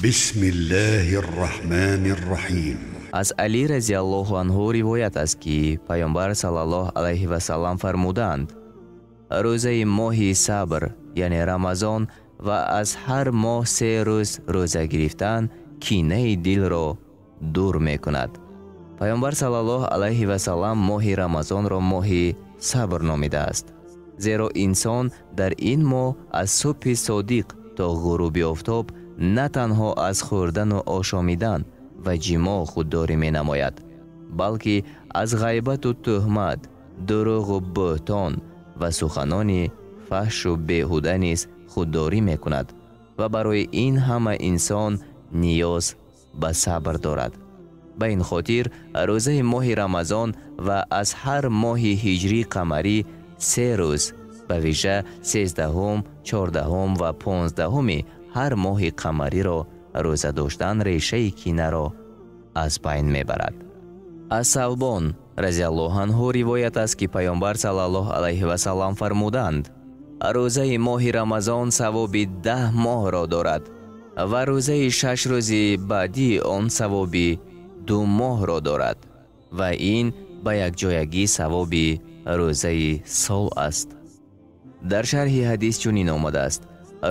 بسم الله الرحمن الرحیم. Аз Алӣ разияллоҳу анҳу ривоят аст, ки Паёмбар саллаллоҳу алайҳи васаллам фармуданд: рӯзаи моҳи сабр, яъне Рамазон, ва аз ҳар моҳ 3 рӯз рӯза гирифтан кинаи дилро дур мекунад. Паёмбар саллаллоҳу алайҳи васаллам моҳи Рамазонро моҳи сабр номидааст, зеро инсон дар ин моҳ аз субҳи содиқ то ғуруби офтоб на танҳо аз хӯрдану ошомидан ва ҷимоъ худдорӣ менамояд, балки аз ғайбату тӯҳмат, дурӯғу бӯҳтон ва суханони фаҳшу беҳуда низ худдорӣ мекунад ва барои ин ҳама инсон ниёз ба сабр дорад. Ба ин хотир рӯзаи моҳи Рамазон ва аз ҳар моҳи ҳиҷрӣ қамарӣ 3 рӯз, ба вижа 13, 14 ва 15 ҳар моҳи қамариро рӯза доштан решаи кинаро аз байн мебарад. Аз Савбон разияллоҳу анҳу ривоят аст, ки Паёмбар саллаллоҳу алайҳи васаллам фармуданд: рӯзаи моҳи Рамазон савоби 10 моҳро дорад ва рӯзаи 6 рӯзи баъдии он савоби 2 моҳро дорад ва ин ба якҷоягӣ савоби рӯзаи сол аст. Дар шарҳи ҳадис чунин омадааст: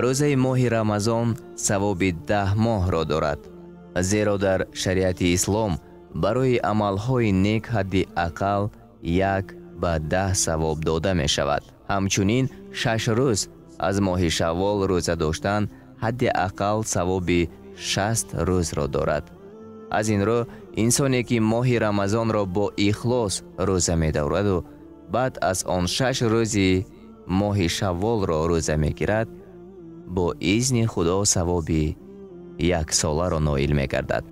рӯзаи моҳи Рамазон савоби 10 моҳро дорад, зеро дар шариати ислом барои амалҳои нек ҳадди ақал 1 ба 10 савоб дода мешавад. Ҳамчунин 6 рӯз аз моҳи Шаввол рӯза доштан ҳадди ақал савоби 60 рӯзро дорад. Аз ин рӯ инсоне ки моҳи Рамазонро бо ихлос рӯза медораду баъд аз он 6 рӯзи моҳи Шавволро рӯза мегирад, бо изни Худо савоби 1 соларо ноил мегардад.